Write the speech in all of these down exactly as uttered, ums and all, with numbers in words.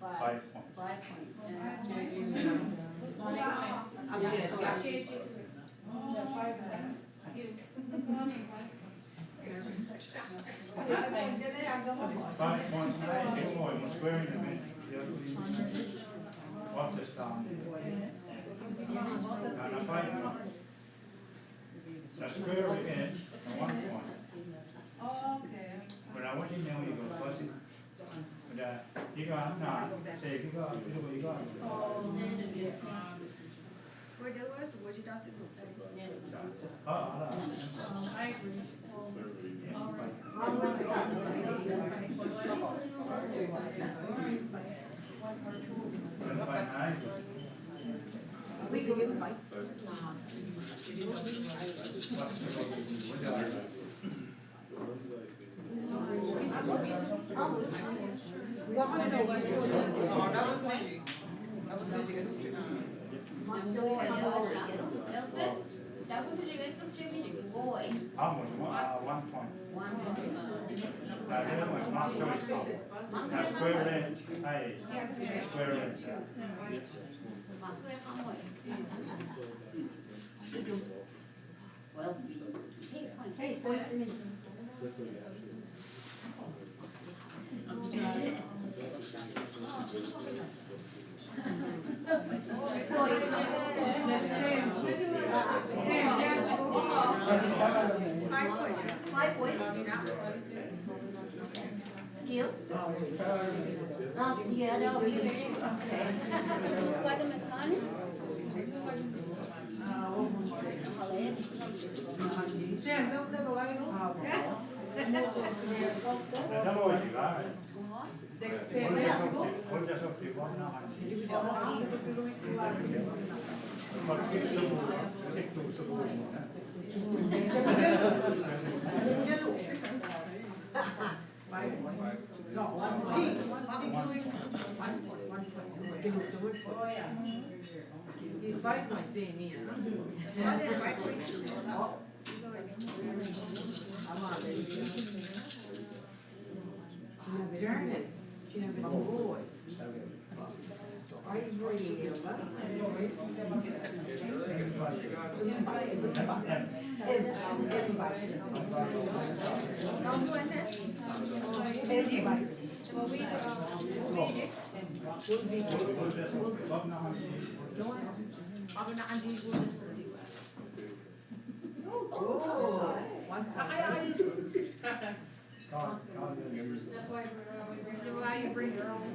Five points. Five points. One point. Five points, eh, it's more, it's square in the middle. What is down? Now, now, five points. That's square again, and one point. But I want you to know you go fuzzy. But, uh, you got, no, say, you got, you got, you got. Vamos, one, uh, one point. Square leg, ay, square leg. Well, eight points. Eight points. Five points. Five points. Gil? Ah, yeah, that'll be. Five. No, one point. One point. One point. One point. It's five point three, me, huh? Five point three. Oh. Come on, baby. Darn it. Oh. That's why I bring her over.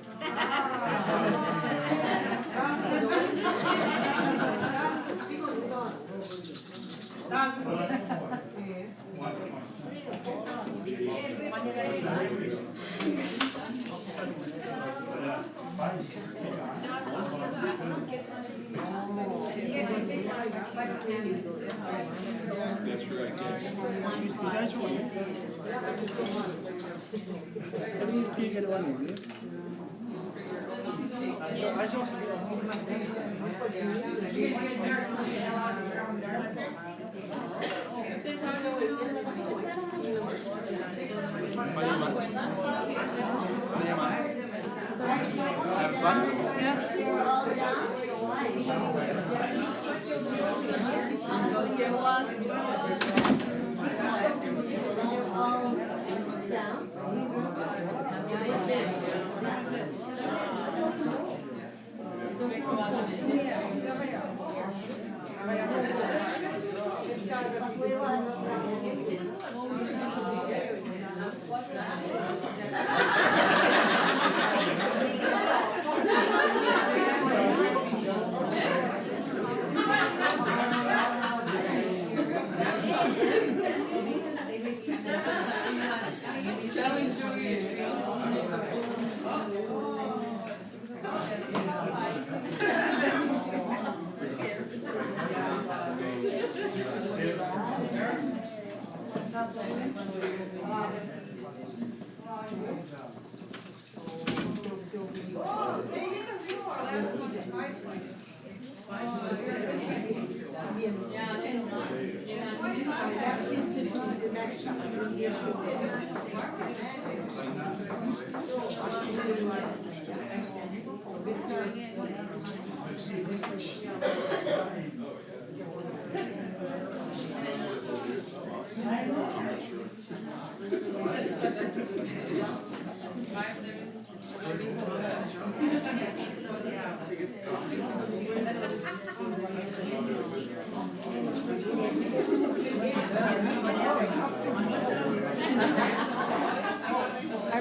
Hi,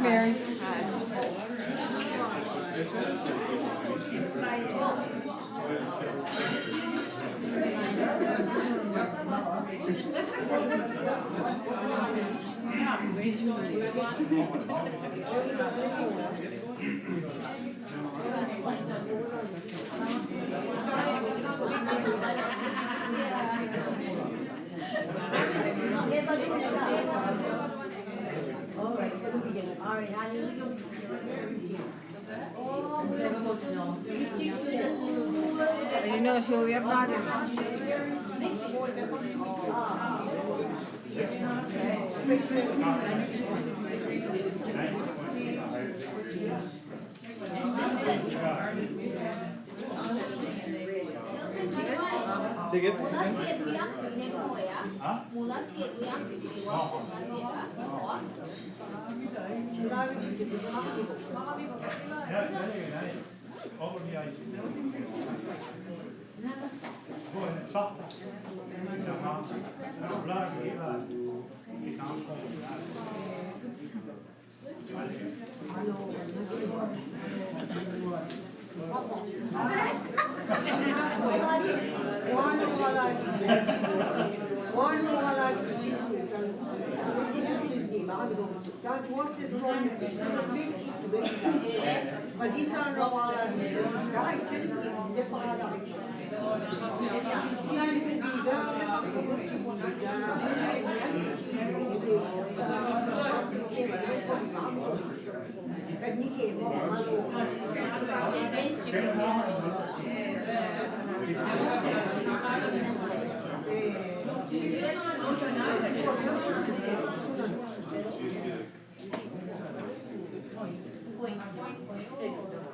Mary. You know, Sylvia, I'm not gonna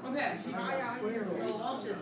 Okay. So, I'll just,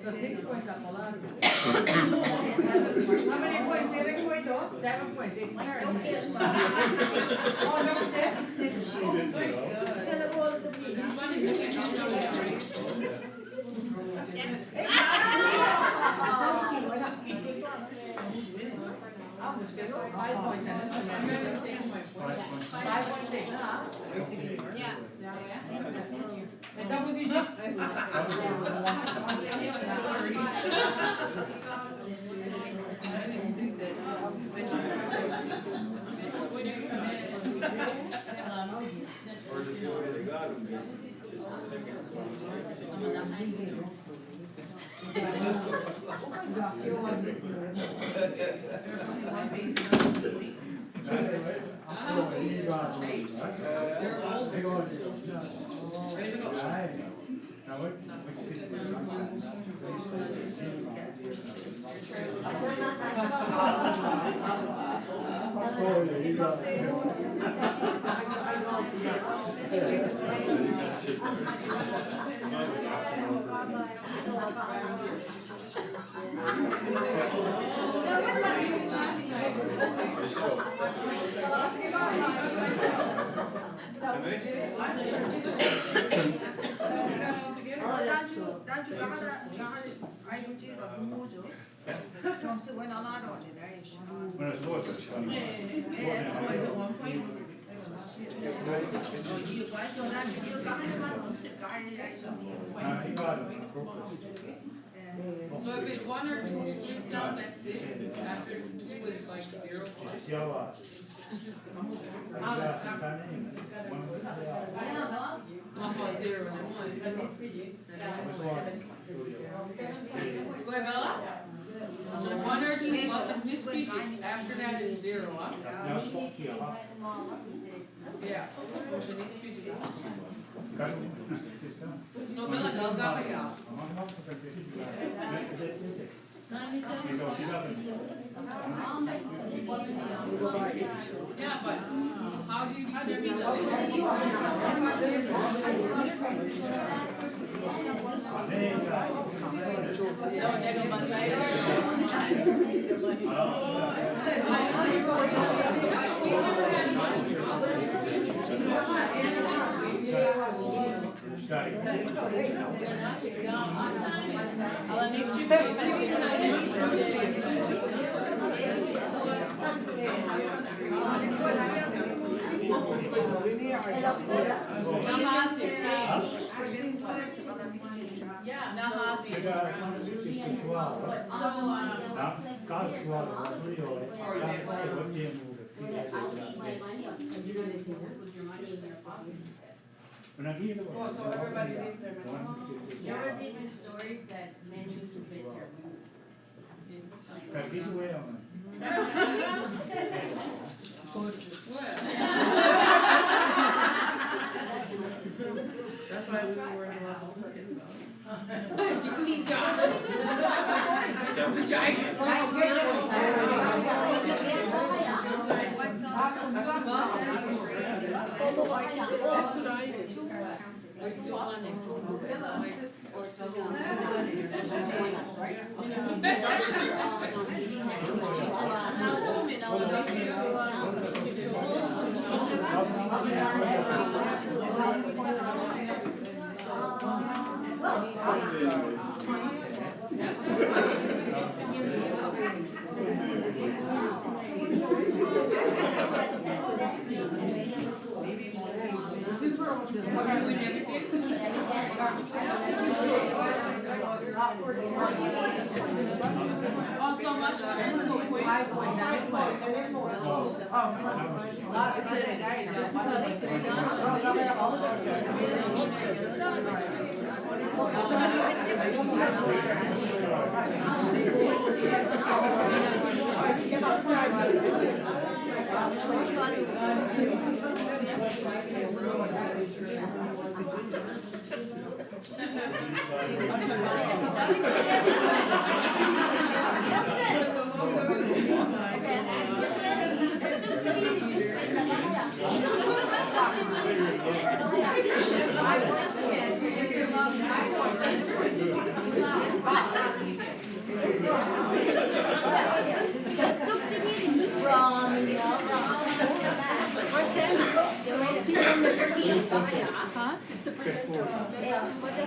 So six points up a lot. How many points? Seven points, oh? Seven points. It's turn. Oh, no, that is So if it's one or two, flip down, that's it. After two is like zero points. Ajá, zero. Go ahead, Bella. One or two plus a Miss P G. After that is zero, huh? Yeah. Miss P G. So, Bella, go, go, go. Yeah, but how do you determine the There was even stories that men used to beat their women. This, like, That's why we were in love. Huh?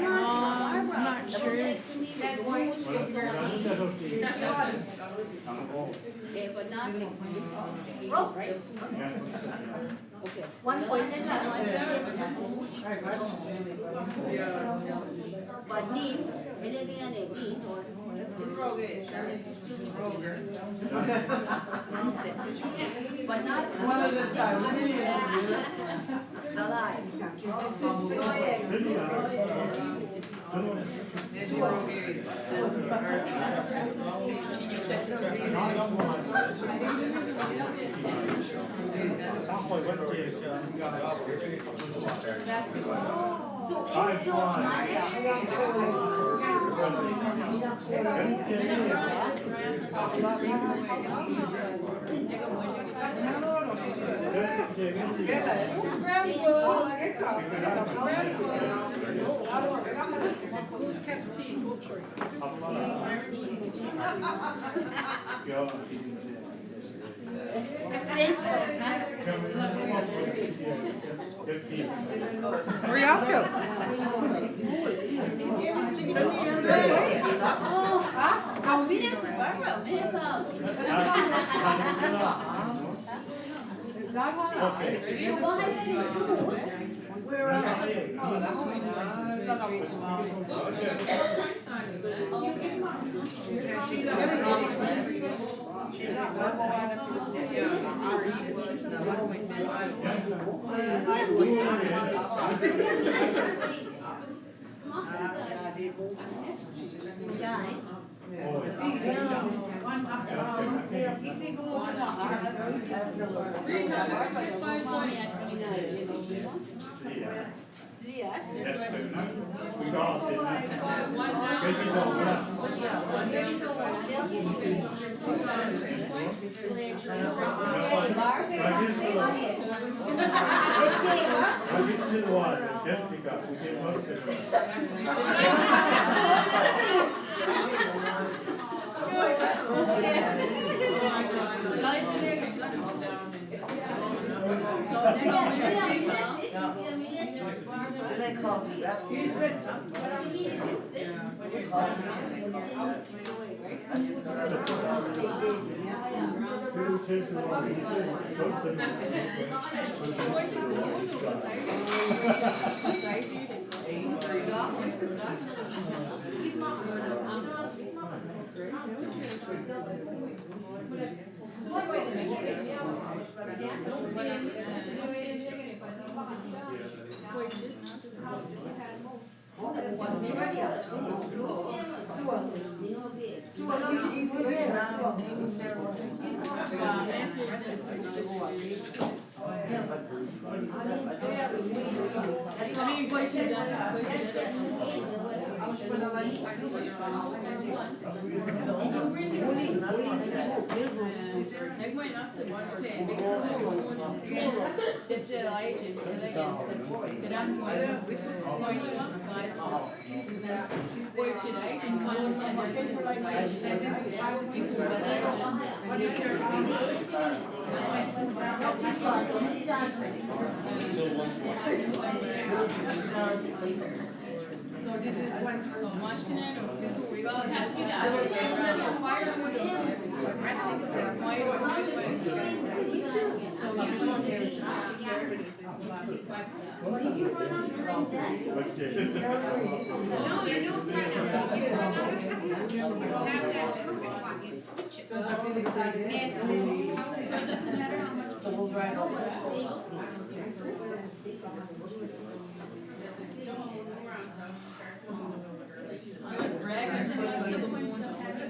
Um, I'm not sure. One point. But need, ele diga de need, or but not one at a time. Alive. Where y'all go?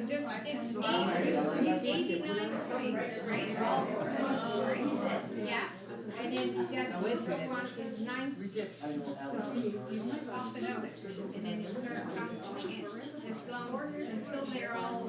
Just, it's eighty, it's eighty-nine points, right? All, yeah. And then that's what you want is ninety. So you, you swap it out, and then you start counting again. As long as, until they're all,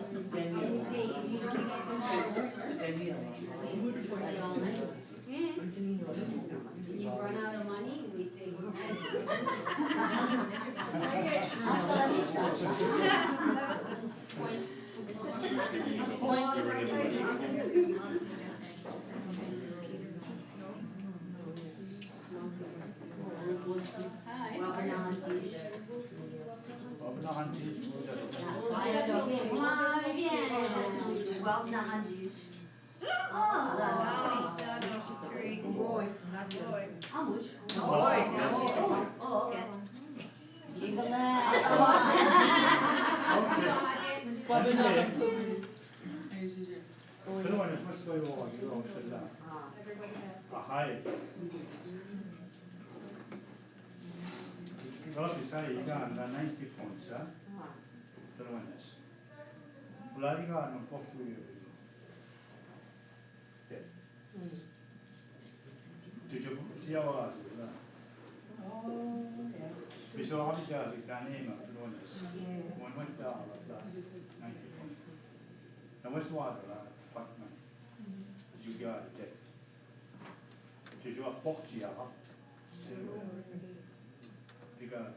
um,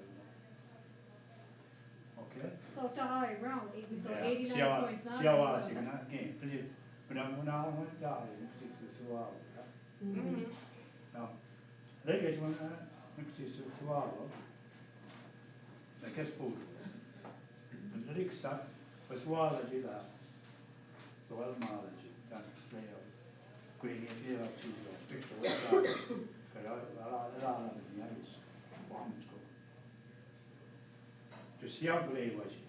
Okay? So, ta, all right, round eight, so eighty-nine points, not Now, lei ke suan na, na ke suan lo, na ke spul. Na ke sa, pa suala di la, to al mala di, dan lei, kui ni di la si lo, picture wa la, ka la, la, la, la, la, ni a is, wa mi ko. Just ya gulei wa si.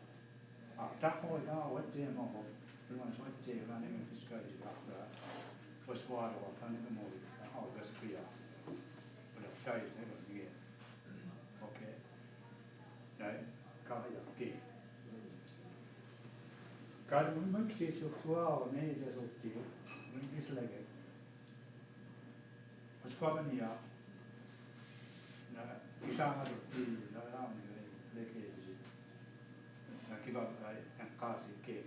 A, ta ko ya, wa te mo ho, lu ma so te, ma ne me fiskali, la, la. Pues, why do I can't even move it? Oh, that's clear. But I'll tell you, they don't hear. Okay. Nai, ka ya ke. Ka mo ke so kwa ne ya so ke. Mo ke sa lagi. Mas kwa ba niya. Na isa ha ro ki la la mo le ke. Na ki ba ai an ka si ke.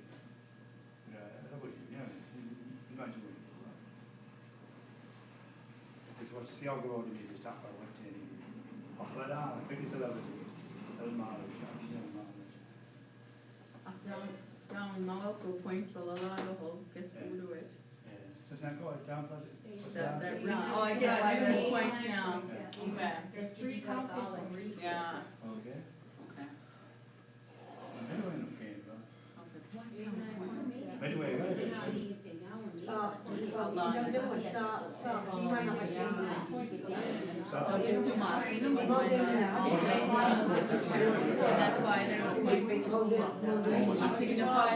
Down, down, no, points a lot of hope, guess we do it. That, that round. Oh, I get why there's points now. Okay. There's three complications. Yeah. Okay. Okay. By the way, that's why they don't signify.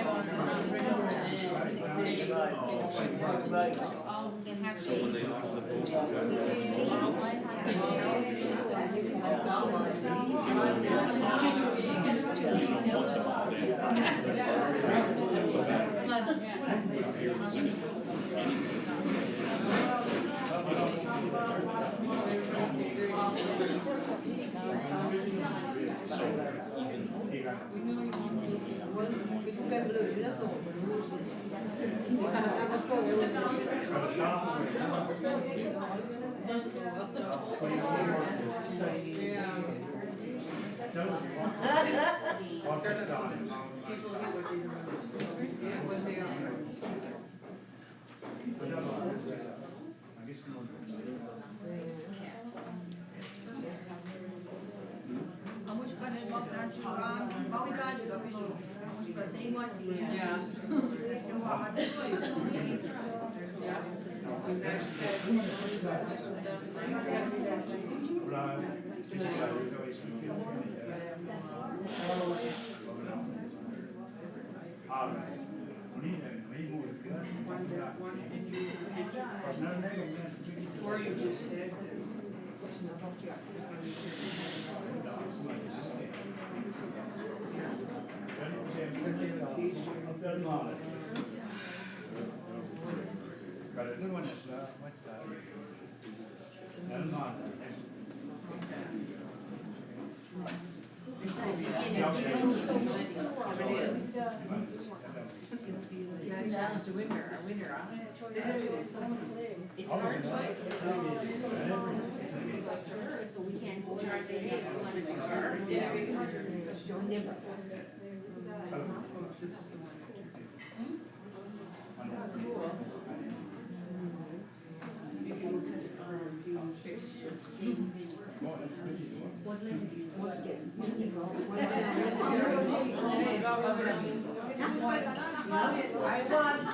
I won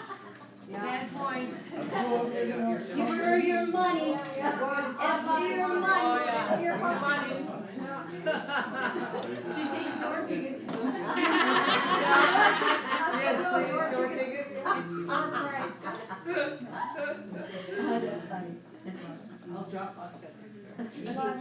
ten points. Give her your money. After your money. Your money. She takes door tickets. Yes, please, door tickets. I'll drop off that next time.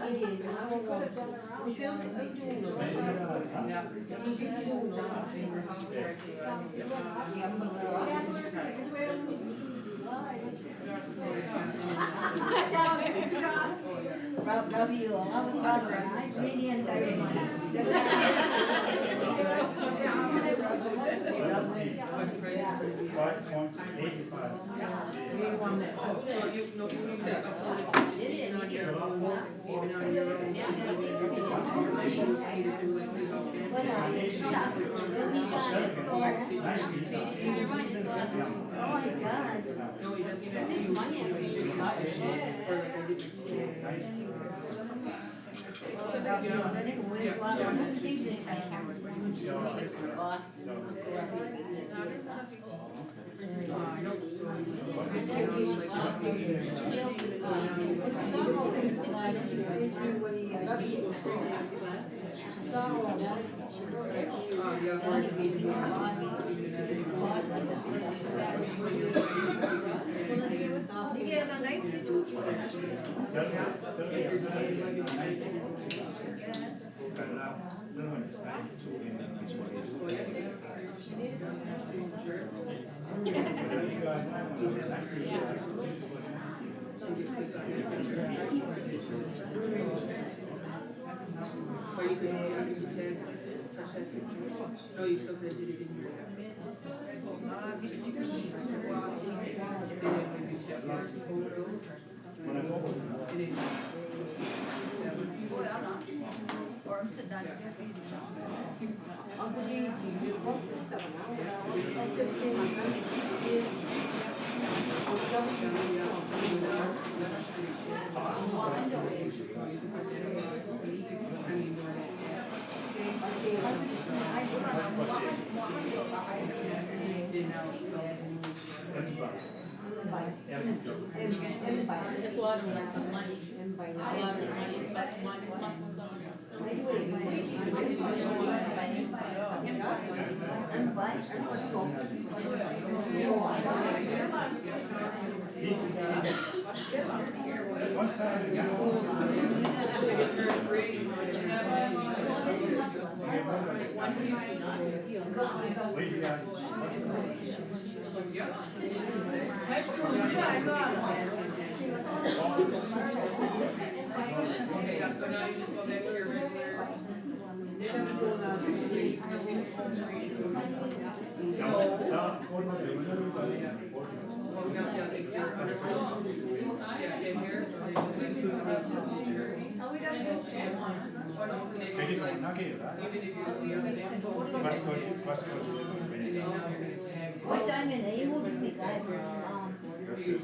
Or you could, you could say, no, you still could have did it in your. What time in the evening we got, um,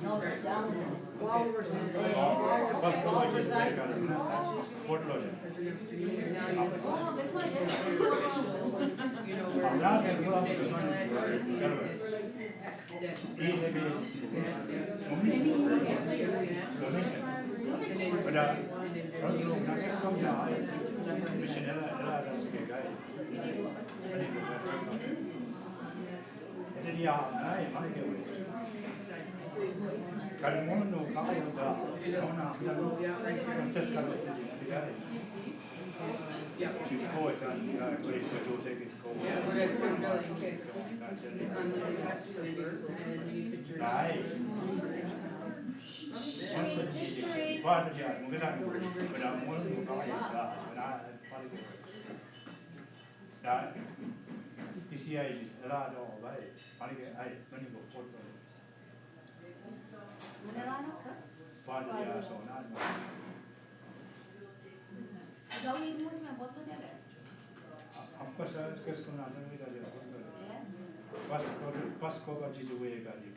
no, down there. Kisiai, ala do bai, mani ke ai, mani ko poto. Mani la no sa? Padi ya so na. Gawi mus me poto de le. Hamko sa, kes ko na, na mi da de poto. Pasko, Pasko ba jidu we ga dik.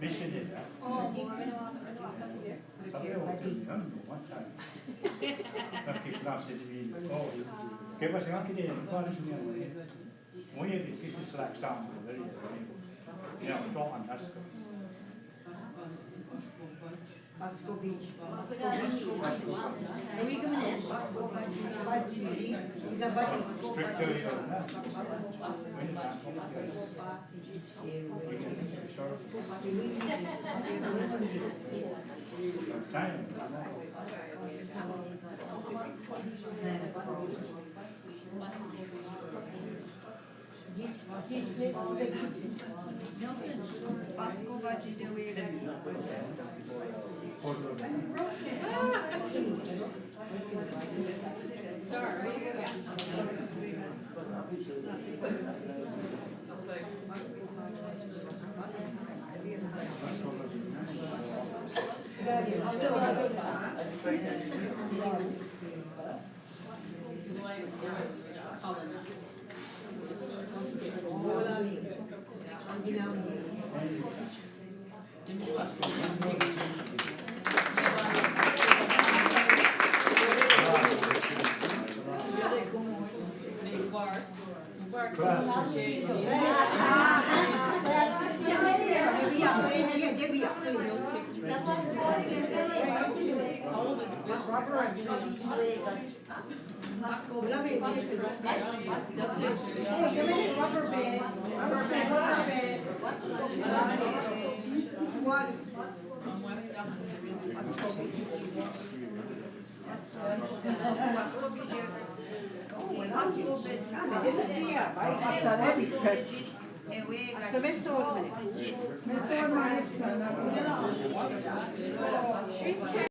Missionary, huh? Oh, ke pasa? Oye, this is like some very, very, you know, talk and ask. Pasco Beach. Pasco Beach. Pasco Beach. Strictly, uh, time. Sorry.